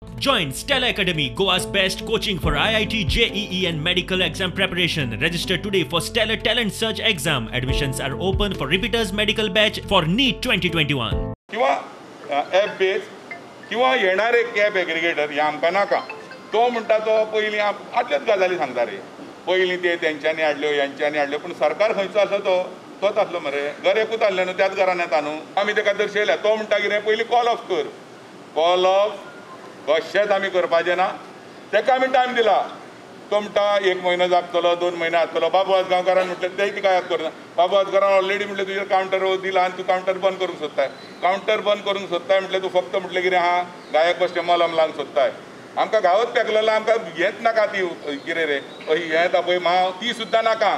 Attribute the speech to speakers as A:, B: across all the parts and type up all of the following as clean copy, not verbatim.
A: Join Stella Academy, Goa's best coaching for IIT, JEE and medical exam preparation. Register today for Stellar Talent Search exam. Admissions are open for repeaters medical batch for NEET 2021.
B: किंवा app बेज किंवा येणारे cab aggregator हे आमकां नाका. तो म्हणटा तो पयलीं आदल्योच गजाली सांगता रे, पयलीं ते तेंच्यांनी हाडल्यो हेंच्यांनी हाडल्यो, पूण सरकार खंयचो आसा तो तोच आसलो मरे, घर एकूच आसलें न्हू, त्याच घरान येता न्हू. आमी तेका दर्शयल्या. तो म्हणटा कितें, पयलीं कॉल ऑफ कर. कॉल ऑफ कशेंच आमी करपाचें ना. तेका आमी टायम दिला. तो म्हणटा 1 म्हयनो जातलो, 2 म्हयने जातलो. बाबू आजगांवकारान म्हटलें तेय ती कांय करना. बाबू आजगांवकारान ऑलरेडी म्हटलें तुजेर कावंटर दिला आनी तूं कावंटर बंद करूंक सोदताय. कावंटर बंद करूंक सोदताय म्हटलें तूं फक्त म्हटलें कितें आहा, गायक बसचें मलम लावन सोदताय. आमकां गांवच पेकलेलो, आमकां हेंच नाका ती कितें रे हें येता पळय माव ती सुद्दां नाका.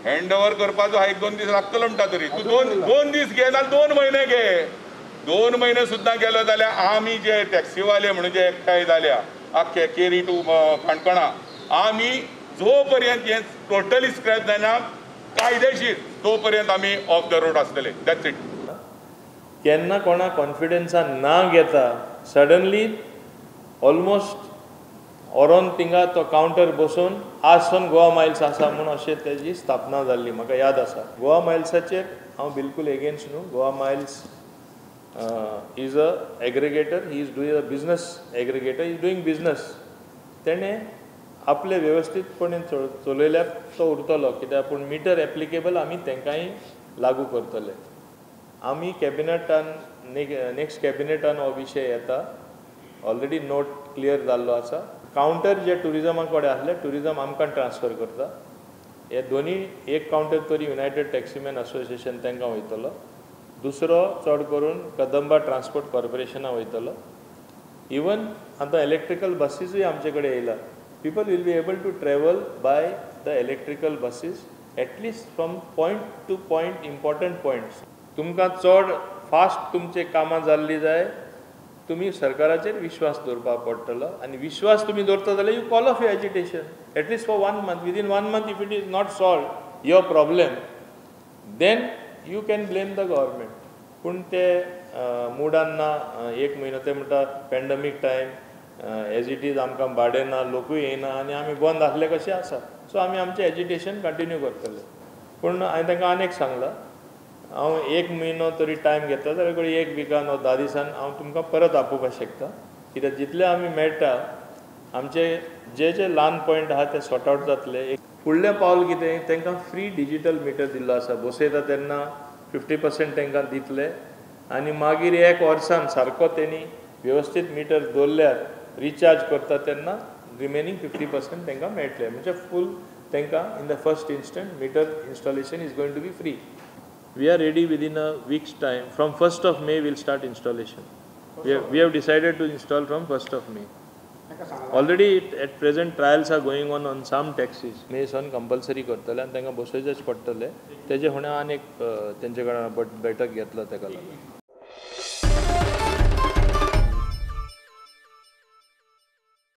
B: हँड ओवर करपाचो हा 1-2 दीस लागतलो म्हणटा तरी. तूं 2 दीस घे ना 2 म्हयने घे. 2 म्हयने सुद्दां गेलो जाल्यार आमी जे टॅक्सीवाले म्हणून जे एकठांय जाल्या आख्खे केरी टू काणकोणा, आमी जो पर्यंत हें टोटली स्क्रॅप जायना कायदेशीर तो पर्यंत आमी ऑफ the road आसतले. That's it.
C: केन्ना कोणा कॉन्फिडन्सान ना घेता सडनली ऑलमोस्ट ओरोन थिंगा तो कावंटर बसून आज सावन गोवा मायल्स आसा म्हूण अशें तेजी स्थापना जाल्ली म्हाका याद आसा. गोवा मायल्साचेर हांव बिलकूल एगेन्स्ट न्हू. Goa Miles is a aggregator, he is doing a business aggregator, he is doing business. तेणें आपले वेवस्थीतपणे चलयल्यार तो उरतलो, कित्याक पूण मिटर एप्लिकेबल आमी तांकांय लागू करतले. आमी कॅबिनेटान नेक्स्ट कॅबिनेटान हो विशय येता. ऑलरेडी नोट क्लियर जाल्लो आसा. कावंटर जे ट्युरिजमा कडेन आसले ट्युरिजम आमकां ट्रान्सफर करता. हे दोनी एक कावंटर तरी युनायटेड टॅक्सीमॅन असोसिएशन तांकां वयतलो, दुसरो चड करून कदंबा ट्रान्सपोर्ट कॉर्पोरेशना वयतलो. इवन आतां इलेक्ट्रिकल बसीसूय आमचे कडेन येयला. People will be able to travel by the electrical buses at least from point to point, important points. तुमकां चड फास्ट तुमचे कामां जाल्लीं जाय, तुमी सरकाराचेर विश्वास दवरपाक पडटलो. आनी विश्वास तुमी दवरता जाल्यार you call off your agitation at least for 1 month. Within 1 month if it is not solve your problem then you can blame the government. पूण ते मुडान ना 1 म्हयनो ते म्हणटा pandemic time as it is, आमकां भाडें ना, लोकूय येयना आनी आमी बंद आसले कशें आसा. सो आमी आमचें एजिटेशन कंटिन्यू करतले. पूण हांवें तांकां आनी एक सांगलां, हांव 1 म्हयनो तरी टायम घेता जाल्यार कडेन 1 विकान वा 10 दिसान हांव तुमकां परत आपोवपाक शकता. कित्याक जितले आमी मेळटा आमचे जे जे ल्हान पॉयंट आहा ते सॉर्ट आवट जातले. फुडलें पावल कितें, तांकां फ्री डिजीटल मिटर दिल्लो आसा. बसयता तेन्ना 50% तांकां दितले आनी मागीर 1 वर्सान सारको तेणी वेवस्थीत मिटर दवरल्यार रिचार्ज करता तेन्ना रिमेनींग 50% तांकां मेळटलें. म्हणजे फूल तांकां in the first instant meter installation is going to be free. We are ready within a week's time. From 1st of May we'll start installation. We have decided to install from 1st of May. Already at present trials are going on some taxis. May सावन compulsory करतले आनी तांकां बसोवचेंच पडटलें. तेजे फुडें आनी एक तेंचे कडेन बैठक घेतलो तेका लागून.